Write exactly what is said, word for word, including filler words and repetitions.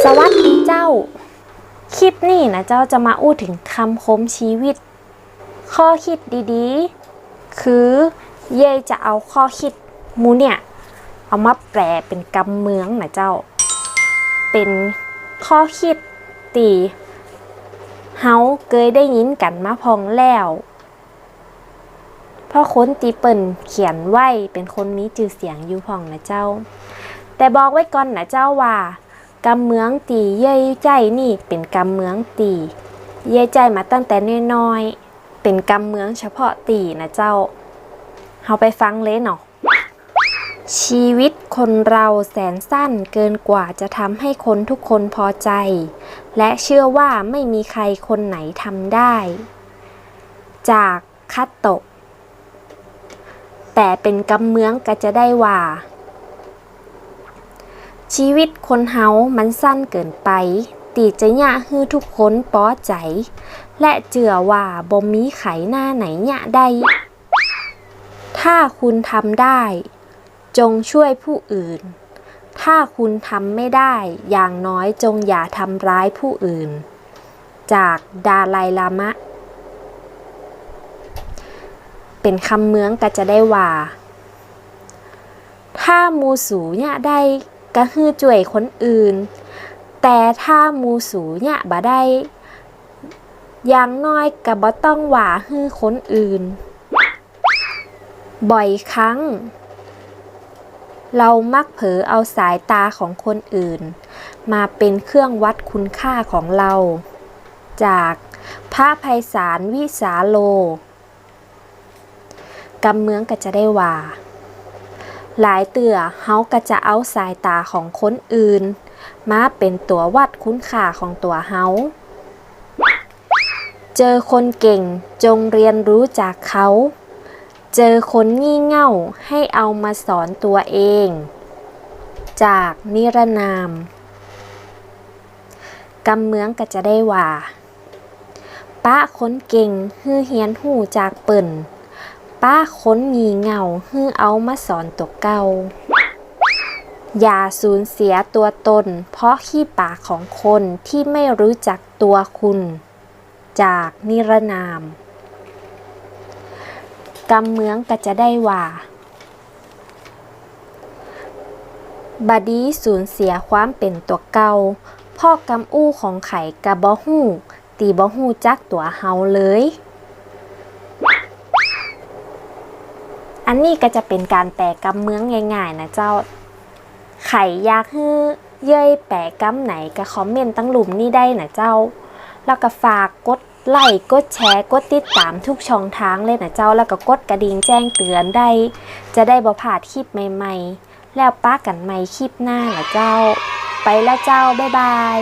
สวัสดีเจ้า คลิปนี้นะเจ้าจะมาอู้เถิงกำคมชีวิต ข้อคิดดีๆ คือเย้ยจะเอาข้อคิดหมู่เนี่ย เอามาแปลเป๋นกำเมืองนะเจ้า เป๋นข้อคิดตี้เฮาเกยได้ยินกั๋นมาพ่องแล้ว เพราะคนตี้เปิ้นเขียนไว้เป๋นคนมีจื้อเสียงอยู่พ่องนะเจ้า แต่บอกไว้ก่อนนะเจ้าว่า กำเมืองตี้เย้ยใจ๊นี่เป๋นกำเมืองตี้เย้ยใจ๊มาตั้งแต่น้อยๆ เป๋นกำเมืองเฉพาะตี้นะเจ้า เฮาไปฟังเลยเนาะ ชีวิตคนเราแสนสั้นเกินกว่าจะทำให้คนทุกคนพอใจ และเชื่อว่าไม่มีใครคนไหนทำได้ จากคาโตะ แปลเป๋นกำเมืองก็จะได้ว่า ชีวิตคนเฮามันสั้นเกินไป ตี้จะเยียะหื้อทุกคนปอใจ๋ และเจื้อว่าบ่มีใผหน้าไหนเยียะได้ ถ้าคุณทำได้ จงช่วยผู้อื่น ถ้าคุณทำไม่ได้ อย่างน้อยจงอย่าทำร้ายผู้อื่น จากดาไลลามะ เป๋นกำเมืองก็จะได้ว่า ถ้าหมู่สูเยียะได้ ก็หื้อจ้วยคนอื่น แต่ถ้าหมู่สูเยียะบ่ได้ อย่างน้อยก็บ่ต้องว่าหื้อคนอื่น บ่อยครั้ง เรามักเผลอเอาสายตาของคนอื่น มาเป๋นเครื่องวัดคุณค่าของเรา จากพระไพศาลวิสาโล กำเมืองก็จะได้ว่า หลายเตื้อเฮาก็จะเอาสายต๋าของคนอื่น มาเป๋นตั๋ววัดคุณค่าของตั๋วเฮา เจอคนเก่งจงเรียนรู้จากเขา เจอคนงี่เง่าให้เอามาสอนตัวเอง จากนิรนาม กำเมืองก็จะได้ว่า ปะคนเก่งหื้อเฮียนฮู้จากเปิ้น ปะคนงี่เง่าหื้อเอามาสอนตั๋วเก่า อย่าสูญเสียตัวตนเพราะขี้ปากของคนที่ไม่รู้จักตัวคุณ จากนิรนาม กำเมืองก็จะได้ว่า บ่ดีสูญเสียความเป๋นตั๋วเก่า เพราะกำอู้ของใผก็บ่ฮู้ ตี้บ่ฮู้จักตั๋วเฮาเลย อันนี้ก็จะเป๋นก๋านแปลกำเมืองง่ายๆ นะเจ้า ใผอยากหื้อเย้ยแปลกำไหนก็คอมเมนต์ตังลุ่มนี้ได้นะเจ้า แล้วก็ฝากกดไลก์ กดแชร์ กดติดต๋ามทุกช่องทางเลยนะเจ้า แล้วก็กดกระดิ่งแจ้งเตือนได้ จะได้บ่พลาดคลิปใหม่ๆ แล้วปะกั๋นใหม่คลิปหน้านะเจ้า ไปละเจ้า บ๊ายบาย